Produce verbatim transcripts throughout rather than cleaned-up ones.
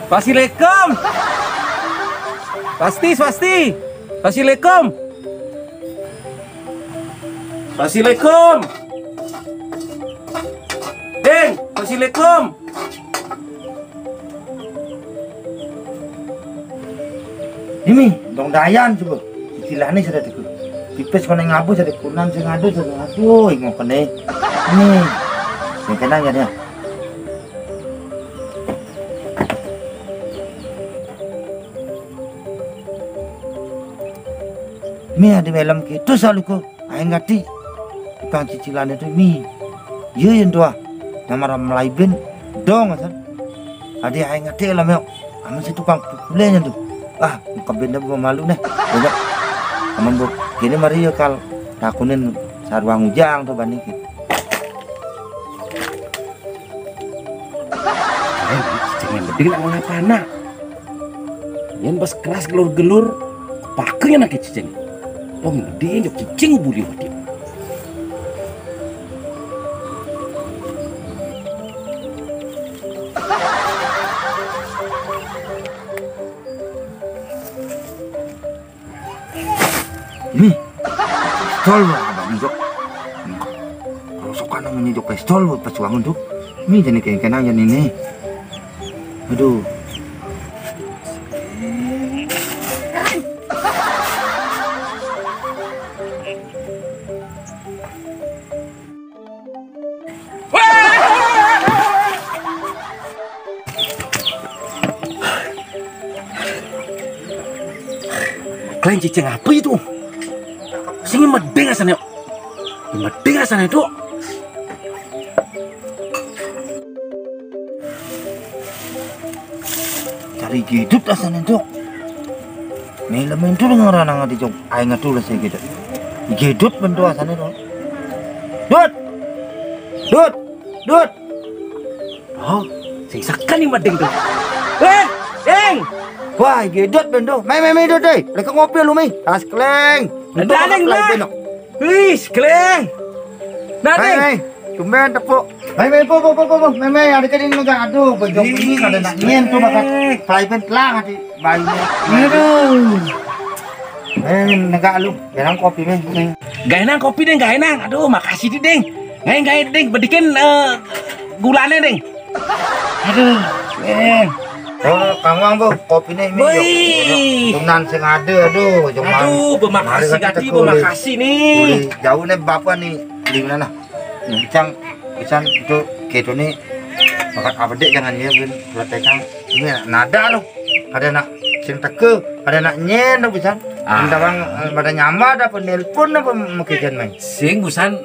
Pasilekom. Pasti, pasti. Pasilekom. Pasilekom. Ding, pasilekom. Ini dong dayan coba. Istilahnya sudah tiku. Pipis kena ngabu jadi kunang sing adu jadi adu ingo kene. Ini. Yang kena ya dia. Mi adi welem kitu saluku aing gati. Tukang cicilan itu mi. Iya yang tua. Nama ram melaibin dong asal. Adi aing gati lah meo. Aman si tukang pukulenya tuh. Ah, muka benda malu nih. Banyak. Aman bu. Kini mari ya kal takunin saruang ujang tuh banding. Cicing yang gede nak ngapa nak? Yang pas keras gelur-gelur, pakainya nak cicing. Tong gede nyok cicing buli wadi. Ini pistol wah abang jok. Rosokan namanya jok pistol wah pas wangun tuh. Ini jadi kayak kenang jadi ini. Aduh. Kalian cicing apa itu? Sini medeng asana yuk. Medeng asana itu. Cari gidut asana itu. Melemen itu dengan orang ngerti cok. Aing ngetu lah saya gidut. Gidut bentuk asana itu. Dut. Dut. Dut. Oh, sing sakan nih medeng tuh. Eh, Ding. Wah, gidut bentuk. Mai mai mai dut deh. Leka ngopi lu mai. Tas keleng. Ada Ding lah. Wih, keleng. Nah, Ding. Tumben tepuk. Mai mai po po po po. Mai mai ada jadi nega aduh bejong ini ada nak nyen tuh bakat. Fly pen telang hati. Bayu. Aduh. Eh, nega lu. Jarang kopi mai. Gaenang kopi deh, gaenang. Aduh, makasih deh, Ding. Ngai ngai Ding, bedikin eh, gulane, Ding. Aduh, Ding. Oh, Kang Wang, Bu, kopi nih, ini. Wih. Tunan sing ada, aduh, cuma. Aduh, bemakasih kati, bemakasih nih. Jauh nih bapak nih, di mana? Cang, pisan itu gitu nih. Makan apa dek jangan dia bin, buat tekang. Ini nada loh. Ada nak sing teke, ada nak nyen loh pisan. Minta bang, eh, pada nyamba ada apa nelpon apa makijan main. Sing busan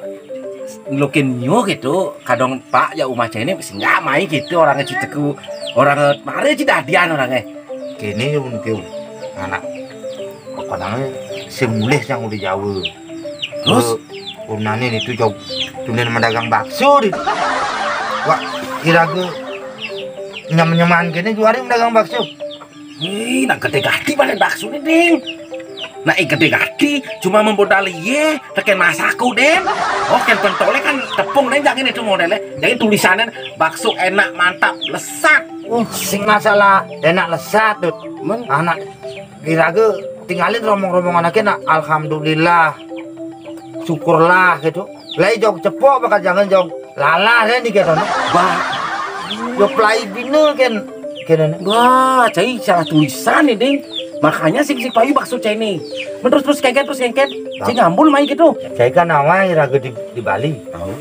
ngelukin nyo gitu, kadang pak ya umah ini sing nggak main gitu orang citeku, orang mare ci dadian orangnya. Kene yo mungkin anak apa namanya sing mulih yang udah jauh. Terus? Purnane nitu jog tulen mendagang bakso di. Wah, kira ke nyam-nyaman kene juari mendagang bakso. Ih, nak gede gati balen bakso nih, Ding. Nak gede gati cuma membodal iye, teken masaku, Den. Oh, ken pentole kan tepung, Den, jangan itu modelnya. Jadi tulisannya bakso enak, mantap, lesat. Oh, sing masalah enak lesat, Dut. Men anak Kira ke tinggalin rombong-rombongan akhirnya alhamdulillah syukurlah gitu. Lai jog cepok bakal jangan jog lalah kan di gitu. Bah. Jog pelai bina kan kene. Wah, cai salah tulisan nih, Ding. Makanya sing sing payu bakso cai nih. Men terus terus kengket terus kengket. Cai ngambul main gitu. Cai kan awai raga di, di Bali. Tahu.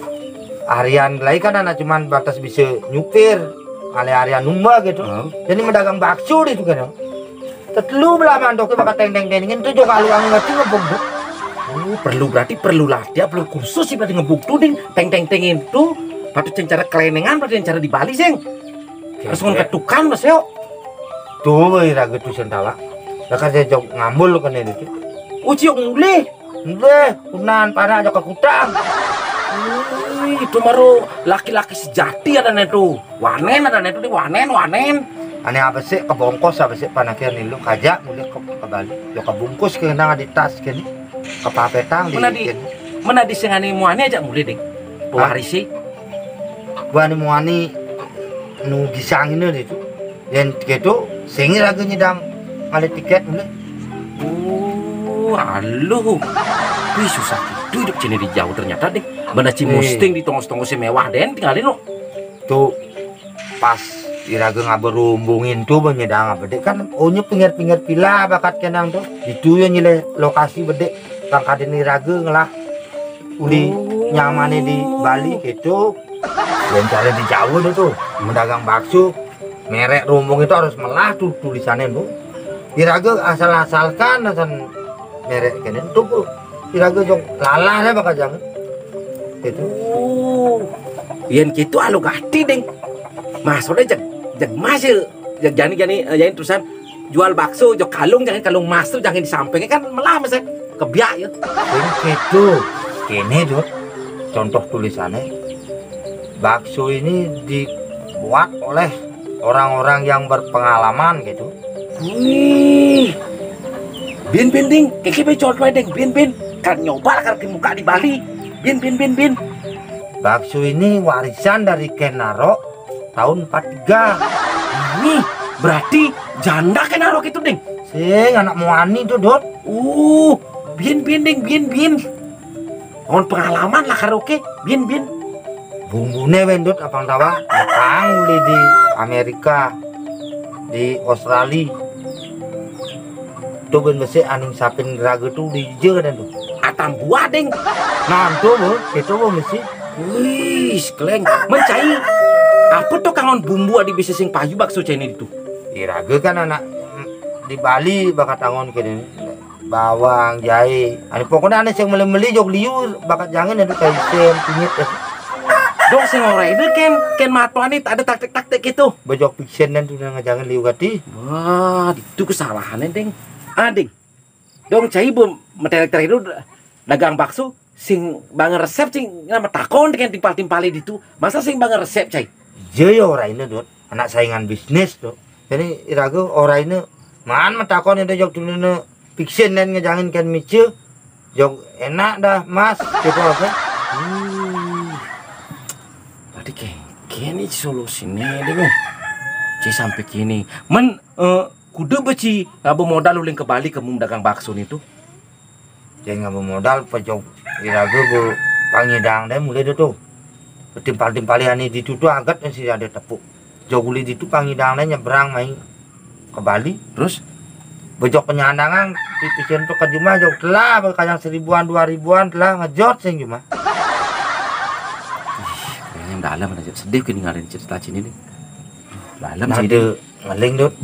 Harian lai kan anak cuman batas bisa nyupir, ale harian numba gitu. Jadi mendagang bakso di itu kan. Tetelu belah mandoknya bakal teng teng tengin itu juga lu angin ngerti ngebung tuh. Oh, perlu berarti perlu latihan, perlu kursus sih berarti ngebung tuh ding teng teng tengin tuh. Patut cara kelenengan, patut cara di Bali seng. Terus ngon ketukan mas yo. Tuh, woi raga tuh sentala. Lah kan saya jawab ngambul kan ini tuh. Uci yang mulih. Nggih, kunan panak aja kekutang. Wih, itu baru laki-laki sejati ada netu. Wanen ada netu di wanen, wanen. Ane apa sih kebongkos apa sih panakian nilu kajak mulai ke, ke Bali. Ya kebungkus ke nang di tas kene. Kepapetang di Mana di kene. Mana di sengani muani aja mulai deh. Hah? Pewarisi. Buani muani nu gisang ini itu. Yén kéto, sing raga nyidang ngalih tikét mulih. Oh, aluh. Wih, susah gitu hidup cai né di jauh ternyata, Ding. Bana cai musting di tongos-tongos sing méwah dén tingalin, no. To pas iraga ngaba rombongin to ba nyidang apa, Ding, kan onya pinggir-pinggir vila bakat kénang to. Ditu ya nyilih lokasi bedik kang kadén iraga ngelah uli nyamané di Bali kéto. Yén cara di Jawa to, to, mendagang bakso, merek rombong itu harus melah to tulisané to. Iraga asal-asalkan asan merek kéné to, to. Iraga jog lalah deh bakal jangan. Kéto. Oh. Yén kéto aluh gati, Ding. Maksudné jeg, jeg mas ya. Jeg jani, jani, eh, jani terusan jual bakso, jog kalung, jangan kalung mas to, jangan di sampingnya kan melah mas ya. Kebiak ya. Sing kéto. Kéné, Dut. Contoh tulisané. Bakso ini dibuat oleh orang-orang yang berpengalaman gitu. Wih. Bin, bin, Ding. Kéké bé contoh, Ding. Bin, bin. Kan nyoba kan muka di Bali. Bin, bin, bin, bin. Bakso ini warisan dari Kenaro tahun empat tiga. Wih, berarti janda Kenaro itu, Ding. Sing anak muani to, Dut. Uh, bin, bin, Ding, bin, bin. Ngon pengalaman lah karaoke, bin, bin. Bumbuné wendut apang tawa, apang uli di Amerika, di Australia. To bén besik aning sapin raga to di ija kadén to. Atam buah, Ding. Nah, to bo, kéto bo mesti. Wih, kleng. Men cai. Apa to kangon bumbu adi bisa sing payu bakso cai né ditu? Iraga kan anak, mm, di Bali bakat angon kéné. Bawang, jaé. Ané pokokné ané sing meli-meli jog liu bakat jangan ada kaisen, kunyit. Dong sing ora itu kén, kén matuané ada taktik-taktik gitu. Bejog piksen dan tuh nang jangan liu gati. Wah, itu kesalahannya, Ding. Ah, Ding. Dong cai bu metelek teridu dagang bakso sing banget resep sing nama takon dengan timpal-timpalé ditu. Masa sing banget resep, cai? Iya ya ora ini, Dut. Anak saingan bisnis, Dut. Jadi iraga ora ini man matakon itu jog dulu piksen dan ngejangin kan mice. Jog enak dah, Mas, gitu apa? Hmm. Berarti kayak gini solusinya, Ding. Cai sampai kini. Men, eh, kudu beci ngaba modal uling ke Bali ke mung dagang bakso nih tuh. Cai ngaba modal pejog iraga bu pangidang deh mulai deh tuh. Timpal-timpalian nih ditu tuh agat masih ada tepuk. Jog uli ditu pangidang deh nyebrang main ke Bali. Terus bejog penyandangan di picen tuh ke jumah jog telah kadang seribuan dua ribuan telah ngejot sing jumah. Kayaknya dalam aja sedih kedengarin cerita cini nih. Dalam sih. Ngeling, Dut.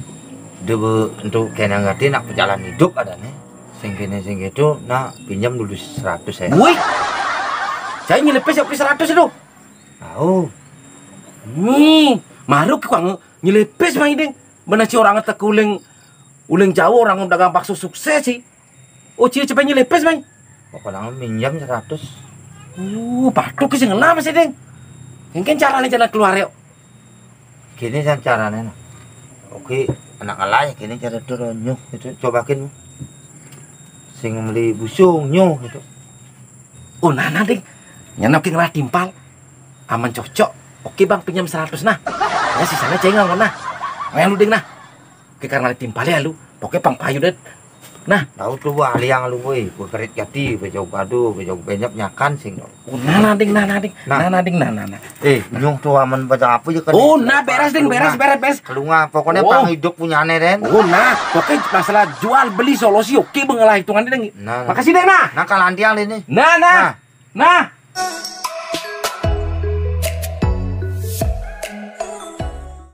Dia be-, untuk kena ngerti nak pejalan hidup ada nih. Sing kene sing itu nak pinjam dulu seratus ya. Woi. Saya nyelepes ya seratus itu. Tahu. Nih, maru ke kang nyelepes main, Ding. Bener si orang tekuling uling jauh orang dagang bakso sukses sih. Oh, cie cepet nyelepes main. Pokoknya minjam seratus. Uh, patuh ke sing ngelah masih, Ding. Mungkin caranya jalan keluar yuk. Kini kan carane nah. Oke, anak ngelai kini cara turun nyuh itu cobakin. Sing meli busung nyuh gitu. Oh, nah, nah, Ding. Nyana oke ngelah timpal. Aman cocok. Oke, Bang, pinjam seratus nah. Ya sisanya cai nggak nah. Main lu, Ding, nah. Oke, karena timpal ya lu. Pokoknya pang payu deh. Nah, tahu tuh wah liang lu woi, gua kerit jati, bejau padu, bejau benyap nyakan sing. Oh, nah, nah, Ding, nah, nah, Ding. Nah. Nah, nah, Ding, nah, nah, nah. Eh, nyung tuh aman baca apa ya kan? Oh, nah, beres, Ding, beres, beres, beres. Kelunga, pokoknya Oh. pang hidup punya aneh, Den. Oh, nah, pokoknya masalah jual beli solusi oke, bengelah hitungannya, Ding. Nah, nah. Makasih, Ding, nah. Nah, kalantiang ini. Nah, nah. Nah. Nah.